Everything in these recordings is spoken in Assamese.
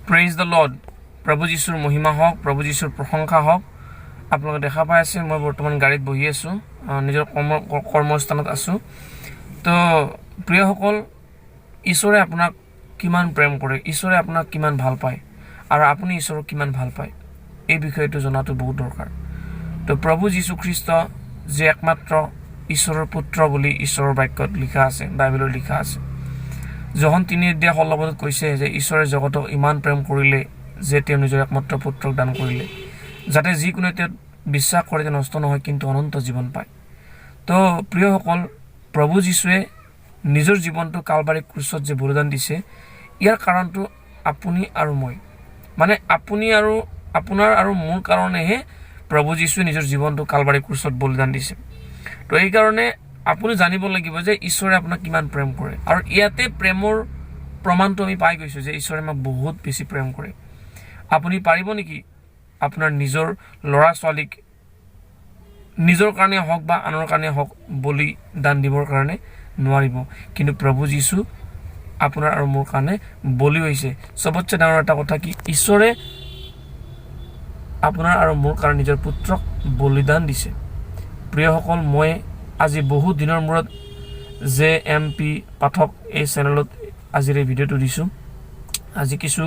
Praise the Lord. প্ৰভু যীশুৰ মহিমা হওক, প্ৰভু যীশুৰ প্ৰশংসা হওক। আপোনালোকে দেখা পাই আছে, মই বৰ্তমান গাড়ীত বহি আছোঁ, নিজৰ কৰ্মস্থানত আছোঁ। তো প্ৰিয়সকল, ঈশ্বৰে আপোনাক কিমান প্ৰেম কৰে, ঈশ্বৰে আপোনাক কিমান ভাল পায় আৰু আপুনি ঈশ্বৰক কিমান ভাল পায়, এই বিষয়টো জনাটো বহুত দৰকাৰ। তো প্ৰভু যীশুখ্ৰীষ্ট যে একমাত্ৰ ঈশ্বৰৰ পুত্ৰ বুলি ঈশ্বৰৰ বাক্যত লিখা আছে, বাইবেলত লিখা আছে। যোহন 3 অধ্যায় 16 পদত কৈছে যে ঈশ্বৰে জগতক ইমান প্ৰেম কৰিলে যে তেওঁ নিজৰ একমাত্ৰ পুত্ৰক দান কৰিলে, যাতে যিকোনোৱে তেওঁত বিশ্বাস কৰে তেওঁ নষ্ট নহয়, কিন্তু অনন্ত জীৱন পায়। তো প্ৰিয়সকল, প্ৰভু যীশুৱে নিজৰ জীৱনটো কালবাৰী ক্ৰুচত যে বলিদান দিছে, ইয়াৰ কাৰণটো আপুনি আৰু মই, মানে আপুনি আৰু আপোনাৰ আৰু মোৰ কাৰণেহে প্ৰভু যীশুৱে নিজৰ জীৱনটো কালবাৰী ক্ৰুচত বলিদান দিছে। তো এইকাৰণে আপুনি জানিব লাগিব যে ঈশ্বৰে আপোনাক কিমান প্ৰেম কৰে। আৰু ইয়াতে প্ৰেমৰ প্ৰমাণটো আমি পাই গৈছোঁ যে ঈশ্বৰে আমাক বহুত বেছি প্ৰেম কৰে। আপুনি পাৰিব নেকি আপোনাৰ নিজৰ ল'ৰা ছোৱালীক নিজৰ কাৰণে হওক বা আনৰ কাৰণে হওক বলিদান দিবৰ কাৰণে? নোৱাৰিব। কিন্তু প্ৰভু যীশু আপোনাৰ আৰু মোৰ কাৰণে বলি হৈছে। চবতছে ডাঙৰ এটা কথা কি, ঈশ্বৰে আপোনাৰ আৰু মোৰ কাৰণে নিজৰ পুত্ৰক বলিদান দিছে। প্ৰিয়সকল, মই আজি বহুত দিনৰ মূৰত জে এম পি পাঠক এই চেনেলত আজিৰ এই ভিডিঅ'টো দিছোঁ। আজি কিছু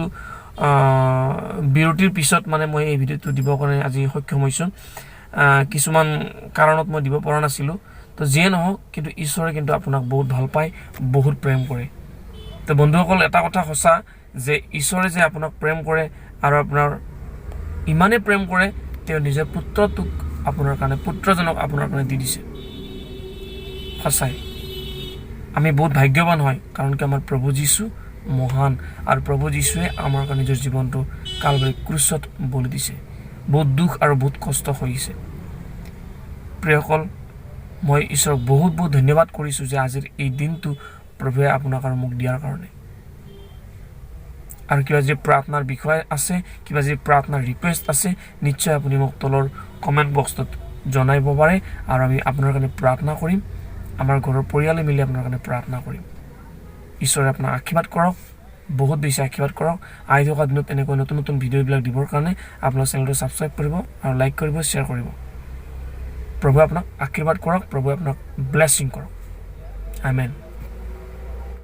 বিৰতিৰ পিছত মানে মই এই ভিডিঅ'টো দিবৰ কাৰণে আজি সক্ষম হৈছোঁ। কিছুমান কাৰণত মই দিব পৰা নাছিলোঁ। তো যিয়ে নহওক, কিন্তু ঈশ্বৰে কিন্তু আপোনাক বহুত ভাল পায়, বহুত প্ৰেম কৰে। তো বন্ধুসকল, এটা কথা সঁচা যে ঈশ্বৰে যে আপোনাক প্ৰেম কৰে আৰু আপোনাৰ ইমানেই প্ৰেম কৰে, তেওঁ নিজৰ পুত্ৰটোক আপোনাৰ কাৰণে, পুত্ৰজনক আপোনাৰ কাৰণে দি দিছে। সঁচাই আমি বহুত ভাগ্যৱান হয়, কাৰণ কি আমাৰ প্ৰভু যীশু মহান আৰু প্ৰভু যীশুৱে আমাৰ কাৰণে নিজৰ জীৱনটো কালবাৰী ক্ৰুচত বলি দিছে, বহুত দুখ আৰু বহুত কষ্ট সহিছে। প্ৰিয়সকল, মই ঈশ্বৰক বহুত বহুত ধন্যবাদ কৰিছোঁ যে আজিৰ এই দিনটো প্ৰভুৱে আপোনাক আৰু মোক দিয়াৰ কাৰণে। আৰু কিবা যদি প্ৰাৰ্থনাৰ বিষয় আছে, কিবা যদি প্ৰাৰ্থনাৰ ৰিকুৱেষ্ট আছে, নিশ্চয় আপুনি মোক তলৰ কমেণ্ট বক্সটোত জনাব পাৰে আৰু আমি আপোনাৰ কাৰণে প্ৰাৰ্থনা কৰিম। আমাৰ ঘৰৰ পৰিয়ালে মিলি আপোনাৰ কাৰণে প্ৰাৰ্থনা কৰিম। ঈশ্বৰে আপোনাক আশীৰ্বাদ কৰক, বহুত বেছি আশীৰ্বাদ কৰক। আহি থকা দিনত এনেকৈ নতুন নতুন ভিডিঅ'বিলাক দিবৰ কাৰণে আপোনাৰ চেনেলটো ছাবস্ক্ৰাইব কৰিব আৰু লাইক কৰিব, শ্বেয়াৰ কৰিব। প্ৰভুৱে আপোনাক আশীৰ্বাদ কৰক, প্ৰভুৱে আপোনাক ব্লেছিং কৰক। আমেন।